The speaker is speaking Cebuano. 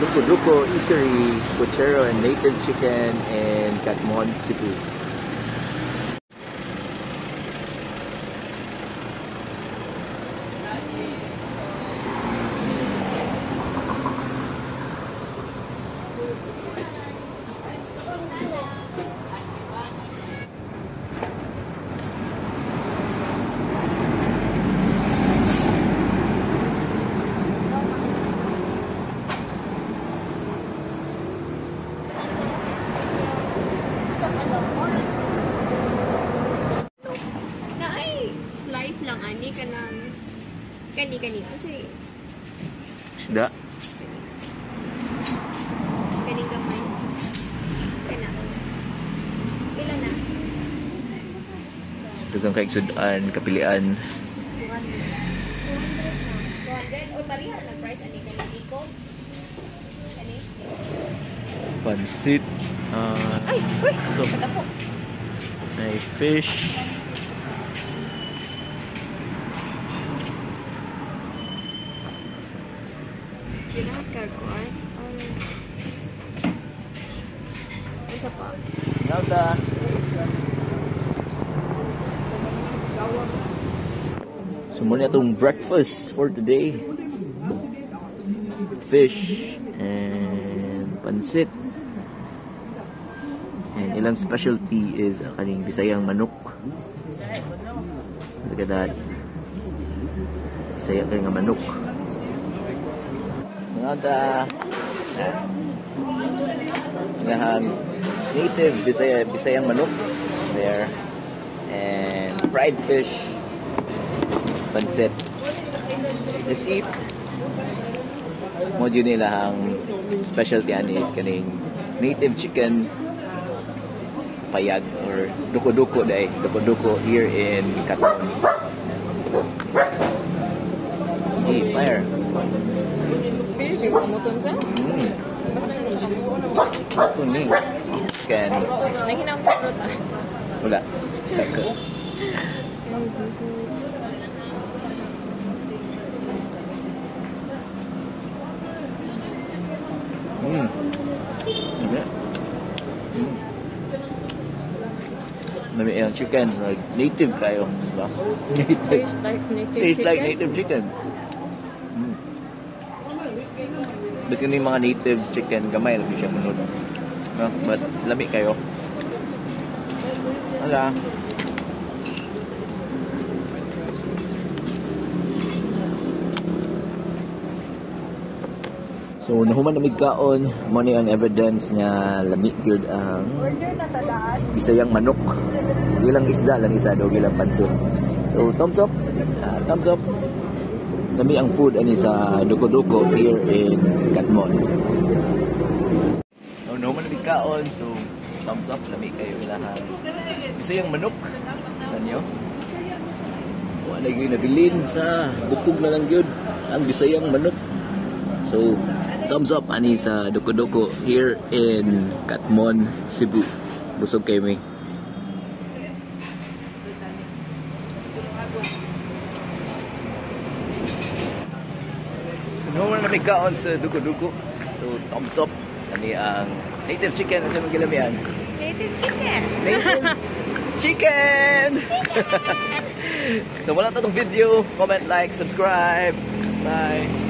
Duko Duko Eatery, Pochero and Native Chicken in Catmon, Cebu. Slice lang ani kanang kani kasi isda kaning gamay kana pila na daghang kay sudan kapilian 200 o pareha na price ani kaning iko kani pansit ay uy kadako may fish. Ginagaguan. Isa pa. Nalda. So muna itong breakfast for today. Fish and pansit. And ilang specialty is ang kaning Bisayang manok. Look at that. Bisaya kay nga manok. Nalda. Ilahang native Bisayang manok there, and fried fish, pancit. Let's eat. Mo jud nila ang specialty ani is kaning native chicken sa payag or duko-duko dai, duko-duko here in Catmon. Hey, fire. Pero siguro muton sa? Basta na siya. Ito ni. Can. Naghinam sa fruta. Wala. Lami ang chicken. Native kayo. Diba? Native. Tastes like native Tastes chicken. like native chicken. But yun yung mga native chicken, gamay lang siya munod. No? But lami kayo. Wala. So nahuman na migkaon, mo ni ang evidence nga lami gyud ang Bisayang manok. Ilang isda lang isa daw ilang pansit. So thumbs up. Thumbs up. Lami ang food ani sa Duko-Duko here in Catmon. So nahuman na migkaon, so thumbs up, lami kayo lahat. Bisayang manok. Tanyo. Wala gyud nabilin sa bukog na lang gyud ang Bisayang manok. So thumbs up ani sa Duko-Duko here in Catmon, Cebu. Busog kayo mi. No one na may kaon sa Duko-Duko. So thumbs up ani ang native chicken sa mga gilamian. Native chicken. Native chicken. So wala ta tong video. Comment, like, subscribe. Bye.